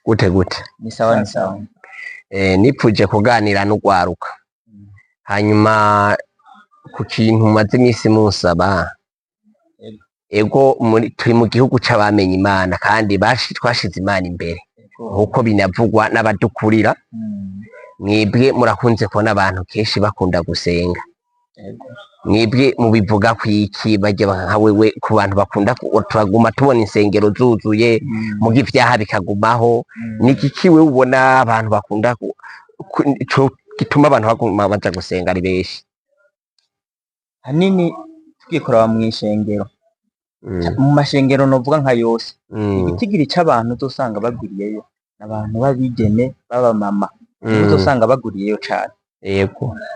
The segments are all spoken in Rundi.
Gute gute? Ni sawa, ni sawa. Nipfuje kuganira n'ugwaruka hanyuma ku kintu maze iminsi munsaba. Ego, turi mu gihugu c'abamenye Imana kandi twashize Imana imbere nkuko binavugwa n'abadukurira. Mwebwe murakunze kubona abantu kenshi bakunda gusenga. Mwebwe mubivuga kwiki? Barya nka wewe, ku bantu bakunda turaguma tubona insengero zuzuye, muga ivyaha bikagumaho. Ni igiki wewe ubona abantu bakunda ico gituma abantu baguma baja gusenga ari benshi? Hanini tugiye kuraba mw'ishengero, mu mashengero novuga nka yose, igitigiri c'abantu uzosanga bagwiriyeyo abantu b'abigeme, b'abamama, nibo uzosanga bagwiriyeyo cane.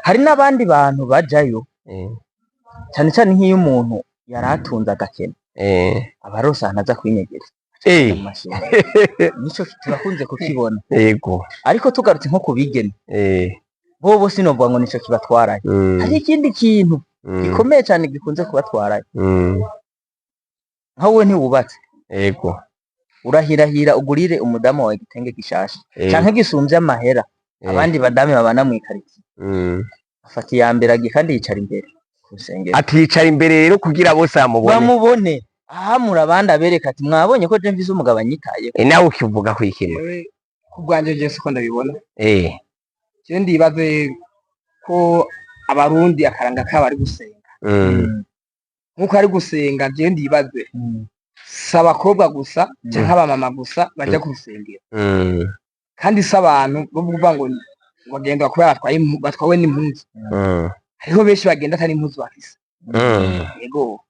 Hari n'abandi bantu bajayo, cane cane nk'iyo umuntu yari atunze agakena, aba aronse ahantu aza kwinyegeza mu mashengero. Nico turakunze kukibona. Ariko tugarutse nko ku bigeme, bobo sinovuga ngo nico kibatwarayo. Hari ikindi kintu gikomeye cane gikunze kubatwarayo. Nka wowe ntiwubatse, urahirahira ugurire umudamu wawe igitenge gishasha canke gisumvye amahera abandi badame babana mw'ikaritsiye. Afata iya mbere agiye kandi yicara imbere ku rusengero. Ati yicara imbere rero kugira bose bamubone. Bamubone, ahamura abandi, abereka ati: "Mwabonye ko je mfise umugabo anyitayeho." Nawe ukivuga kwikima? Jewe ku bwanje, je siko ndabibona. Je ndibaze ko Abarundi akaranga kabo ari gusenga. Nkuko ari gusenga, je ndibaze si abakobwa gusa canke abamama gusa baja ku rusengero. Kandi si abantu bo kuvuga ngo bagenda kubera batwawe n'impuzu. Hariho benshi bagenda atari impuzu bafise. Yego.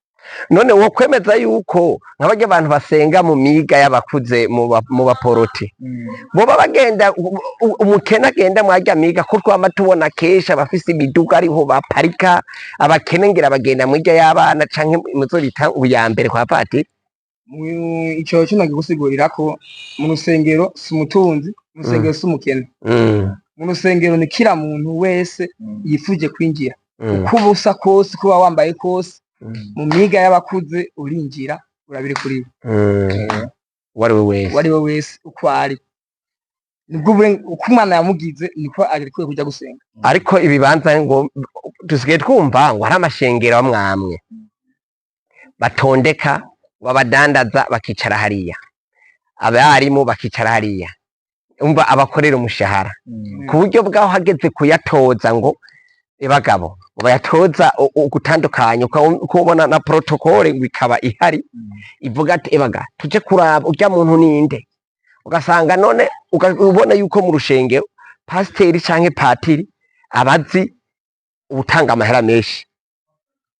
None wo kwemeza yuko nka barya abantu basenga mu miga y'abakuze, mu baporoti, boba bagenda umukene agenda mwarya miga, ko twama tubona kenshi abafise imiduga ariho baparika, abakene ngira bagenda mwirya y'abana canke muzo bita ubuyambere kwa patiri? Ico cyo nagigusigurira ko mu rusengero si umutunzi, mu rusengero si umukene. Mu rusengero ni kila muntu wese yifuje kwinjira. Uko uba usa kose, uko uba wambaye kose, mu miga y'abakuze urinjira, urabiri kuri Uwo ari we wese. Uwo ari we wese, uko ari, nibwo uko Umwana yamugize niko arikuye kuja gusenga. Ariko ibibanza ngo dusigaye twumva ngo hari amashengero amwe amwe batondeka babadandaza bakicara hariya, abarimu bakicara hariya, umva abakorera umushahara, ku buryo bwaho hageze kuyatoza ngo bagabo bayatoza ugutandukanya, ukabona na protocole bikaba ihari ivuga ati: "Ebaga tuje kuraba urya muntu ninde." Ugasanga none ubona yuko mu rushengero pasiteri canke patiri abazi utanga amahera menshi,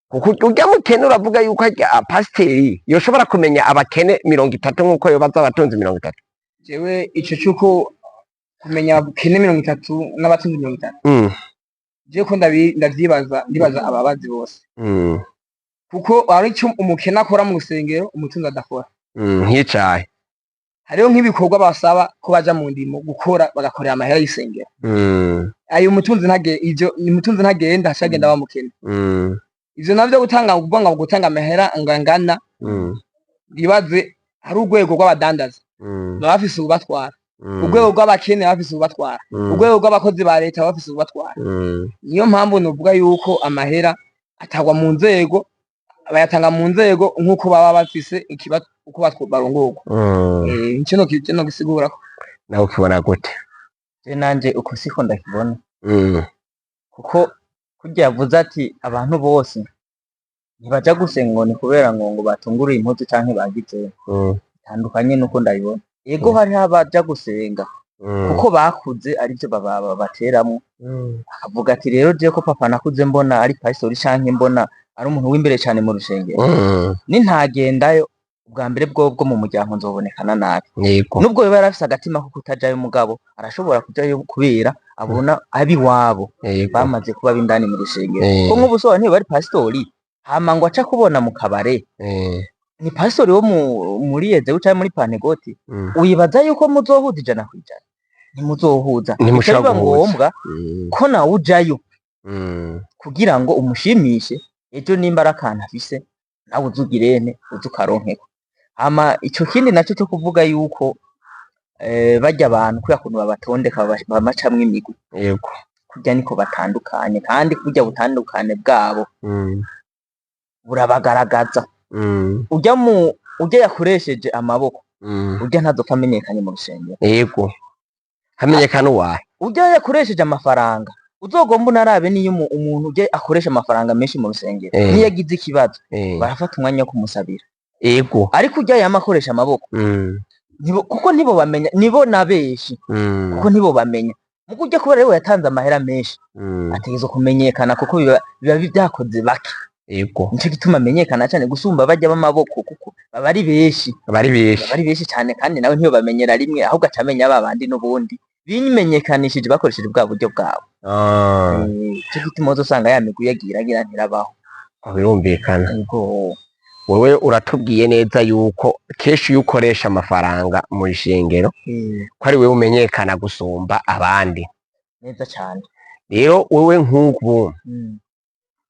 kuko urya mukene uravuga yuko arya pasiteri yoshobora kumenya abakene 30 nk'uko yobaza abatunzi 30? Jewe ico c'uko kumenya abakene 30 n'abatunzi 30, jewe ko ndavyibaza, ndibaza ababazi bose, kuko hari ico umukene akora mu rusengero umutunzi adakora. Nk'icahe? Hariho nk'ibikorwa basaba ko baja mu ndimo gukora, bagakorera amahera y'isengero. Ayo umutunzi ntage, ivyo umutunzi ntagenda, hacagenda wa mukene. Ivyo navyo gutanga, kuvuga ngo gutanga amahera ngangana, ndibaze hari urwego rw'abadandaza, baba bafise ububatwara, urwego rw'abakene baba bafise ububatwara, urwego rw'abakozi ba leta baba bafise ububatwara. Niyo mpamvu novuga yuko amahera atagwa mu nzego, bayatanga mu nzego nk'uko baba bafise uko barongorwa. Nico no gisigurako. Nawe ukibona gute? Je nanje uko siko ndakibona, kuko kurya yavuze ati abantu bose ntibaja gusenga ngo ni kubera ngo batunguriye impuzu canke bagize, bitandukanye nuko ndabibona. Ego, hariho abaja gusenga kuko bakuze arivyo bateramwo, akavuga ati: "Rero je ko papa nakuze mbona ari pasitori canke mbona ari umuntu w'imbere cane mu rusengero, nintagendayo ubwa mbere bwobwo mu muryango nzobonekana nabi." Nubwo yoba yarafise agatima ko kutajayo, umugabo arashobora kujayo kubera abona abiwabo bamaze kuba b'indani mu rusengero. Ko nk'ubu so niba ari pasitori hama ngo aca kubona mu kabare, ni pasitori wo muri Ezewu canke muri Pantegoti, wibaza yuko muzohuza 100%? Ntimuzohuza. Ntimushobora Bica biba guhuza. ngombwa ko nawe ujayo kugira ngo umushimishe. Ejo nimba ari akantu afise, nawe uzugirene uze ukaronkeko. Hama ico kindi naco co kuvuga yuko barya abantu kubera kuntu babatondeka babacamwo imigwi, kurya niko batandukanye, kandi kurya butandukane bwabo burabagaragaza. Urya mu urya yakoresheje amaboko, urya ntazopfa amenyekanye mu rusengero. Yego, hamenyekana uwahe? Urya yakoresheje amafaranga, uzogomba unarabe niyo umuntu urya akoresha amafaranga menshi mu rusengero, niyo agize ikibazo, barafata umwanya wo kumusabira. Ariko urya yama akoresha amaboko, nibo, kuko nibo bamenya, nibo na benshi, kuko nibo bamenya. Mugo urya kubera ariwe yatanze amahera menshi, ategerezwa kumenyekana, kuko biba vyakoze bake. Nico gituma amenyekana cane gusumba barya b'amaboko, kuko baba ari benshi. Bari benshi. Baba ari benshi cane, kandi nawe ntiyo bamenyera rimwe, ahubwo aca amenya ba bandi n'ubundi bimenyekanishije bakoresheje bwa buryo bwabo. Nico gituma uzosanga ya migwi yagira agira ntirabaho. Birumvikana. Yego. Wewe uratubwiye neza yuko kenshi iyo ukoresha amafaranga mu ishengero, ko ari wewe umenyekana gusumba abandi. Neza cane. Rero wewe nk'ubu,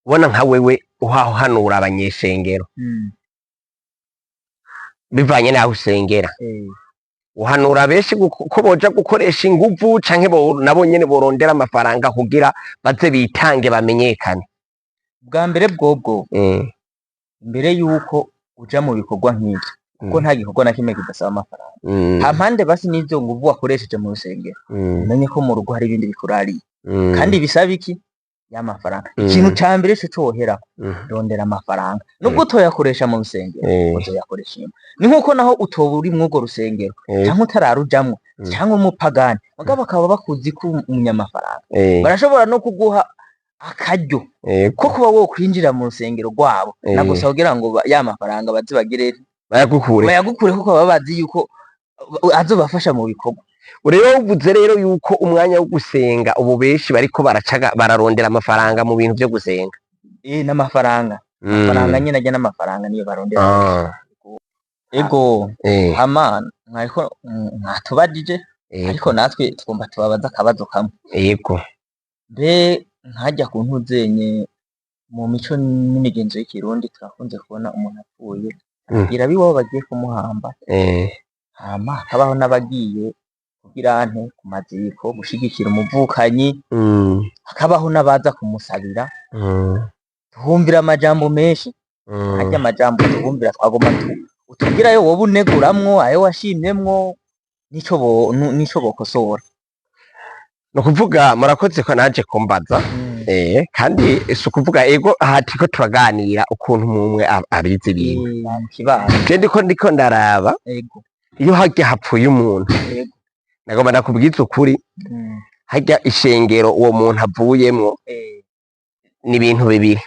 ubona nka wewe uhahanura abanyeshengero, bivanye n'aho usengera, uhanura benshi ko boja gukoresha inguvu, canke nabo nyene borondera amafaranga kugira baze bitange bamenyekane? Bwa mbere bwobwo, mbere yuko uja mu bikorwa nk'ivyo, kuko nta gikorwa na kimwe kidasaba amafaranga, hampande basi n'ivyo nguvu wakoresheje mu rusengero, umenye ko mu rugo hari ibindi bikurariye, kandi bisaba iki? Y'amafaranga. Ikintu ca mbere co coherako, rondera amafaranga, nubwo utoyakoresha mu rusengero, uzoyakoresha inyuma. Ni nkuko naho utoba uri mw'urwo rusengero, canke utararujamwo, canke umupagani, mugabo bakaba bakuzi ko umunyamafaranga, barashobora no kuguha akaryo ko kuba wokwinjira mu rusengero rwabo, nagusa kugira ngo ya mafaranga baze bagire bayagukure, bayagukure, kuko baba bazi yuko azobafasha mu bikorwa. Rero uvuze rero yuko umwanya wo gusenga ubu benshi bariko baracaga bararondera amafaranga mu bintu vyo gusenga. N'amafaranga, amafaranga nyene ajya n'amafaranga niyo barondera. Ego. Hama mwariko mwatubajije, ariko natwe tugomba tubabaza akabazo kamwe. Mbe nkajya ku ntuzenye mu mico n'imigenzo y'ikirundi, turakunze kubona umuntu apfuye, abwira abiwabo bagiye kumuhamba, hama hakabaho n'abagiye kugira nte ku maziko gushigikira umuvukanyi, hakabaho n'abaza kumusabira. Tuhumvira amajambo menshi. Harya amajambo tuhumvira, twagomba utubwire ayo woba uneguramwo, ayo washimyemwo, nico bokosora. Ni ukuvuga murakoze ko naje kumbaza. Kandi si ukuvuga ego, aha turiko turaganira ukuntu umwe abizi ibintu. Mu kibano. Je ndiko ndaraba, iyo harya hapfuye umuntu, nagomba ndakubwiza ukuri, harya ishengero uwo muntu avuyemwo, ni ibintu bibiri.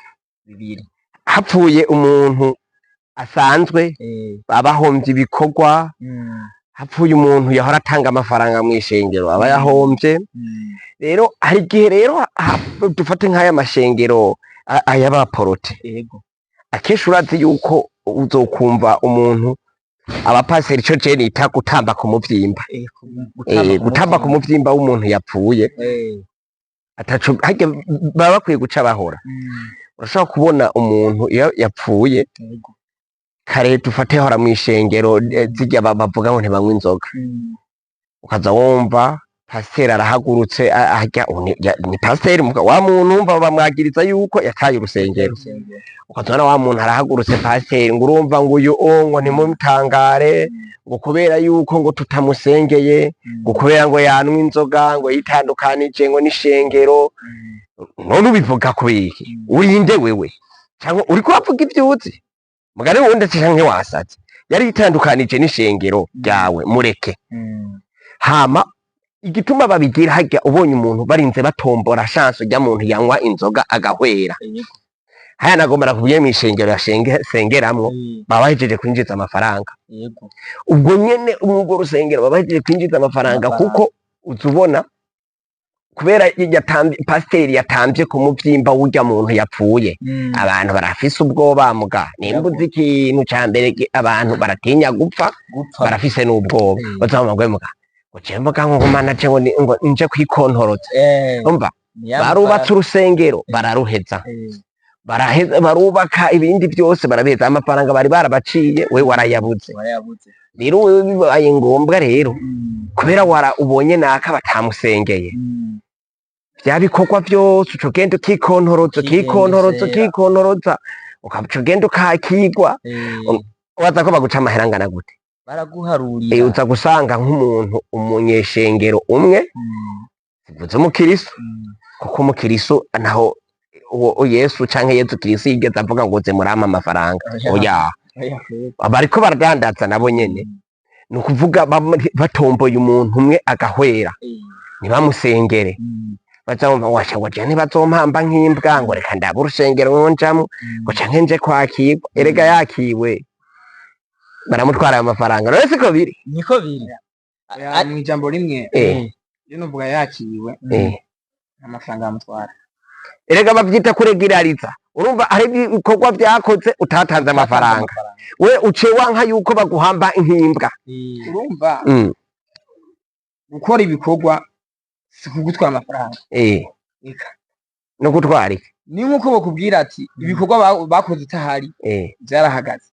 Bibiri. Hapfuye umuntu asanzwe, baba bahomvye ibikorwa. Hapfuye umuntu yahora atanga amafaranga mw'ishengero, aba yahomvye. Rero hari igihe rero dufate nk'aya mashengero ay'abaporote, akenshi urazi yuko uzokumva umuntu abapaseri, ico je nita gutamba ku muvyimba. Gutamba gutamba ku muvyimba w'umuntu yapfuye, ataco harya baba bakwiye guca bahora. Urashobora kubona umuntu iyo yapfuye, kare dufate hora mw'ishengero, zirya bavuga ngo ntibanywa inzoga, ukaza wumva pasiteri arahagurutse, harya ni pasiteri wa muntu wumva bamwagiriza yuko yataye urusengero, ukaza ubona wa muntu arahagurutse, pasiteri, ngo urumva ngo uyu ngo ntimumutangare, ngo kubera yuko ngo tutamusengeye, ngo kubera ngo yanwa inzoga, ngo yitandukanije ngo n'ishengero. None ubivuga kubera iki? Urinde wewe, cyangwa uriko uravuga ivyo uzi? Mugari wundi ati canke wasaze, yari yitandukanije n'ishengero ryawe, mureke. Hama igituma babigira, harya ubonye umuntu barinze batombora chance, ujya muntu yanywa inzoga agahwera, haya nagomba nakubwiye mw'ishengero sengeramwo, baba bahejeje kwinjiza amafaranga. Ubwo nyene urwo rusengero baba bahejeje kwinjiza amafaranga, Amafaranga. kuko uza ubona kubera yatamvye, pasiteri yatamvye ku muvyimba w'urya muntu yapfuye, abantu barafise ubwoba. Muga nimba uzi ikintu ca mbere, abantu baratinya gupfa, Gupfa. barafise n'ubwoba. Bazavuga ngo muga ngo je mvuga ngo ngumana je ngo ngo nje kwikontoroza. Umva, Ni ya barubatse mafaranga. urusengero bararuheza. Baraheza, barubaka ibindi byose, barabeza amafaranga bari barabaciye, we warayabuze. Warayabuze. Rero wewe bibaye ngombwa rero, kubera wara ubonye naka batamusengeye, vya bikorwa vyose uca ugenda ukikontoroza, ukikontoroza, ukikontoroza, ukaca ugenda ukakigwa. Waza ko baguca amahera angana gute? Baraguharurira. Uza gusanga nk'umuntu umunyeshengero umwe, sivuze umukiristo, kuko umukiristo naho uwo Yesu canke Yezu Kristo yigeze avuga ngo uze murampa amafaranga? Oya. Oya. Oya kweli. Bariko baradandaza nabo nyene. Ni ukuvuga batomboye umuntu umwe agahwera, ntibamusengere, baza bumva ngo asha ngo je ntibazompamba nk'imbwa, ngo reka ndabe urusengero njamwo, ngo canke nje kwakirwa. Erega yakiwe baramutwara ayo mafaranga. None siko biri? Niko biri. Oya, mu ijambo rimwe, iyo nuvuga yakiriwe, amafaranga bamutwara. Erega bavyita kuregirariza. Urumva hari ibikorwa vyakoze utatanze amafaranga, we uciye wanka yuko baguhamba nk'imbwa. Urumva, gukora ibikorwa si kugutwara amafaranga. Eka. No gutwara iki? Ni nkuko bakubwira ati ibikorwa bakoze utahari byarahagaze.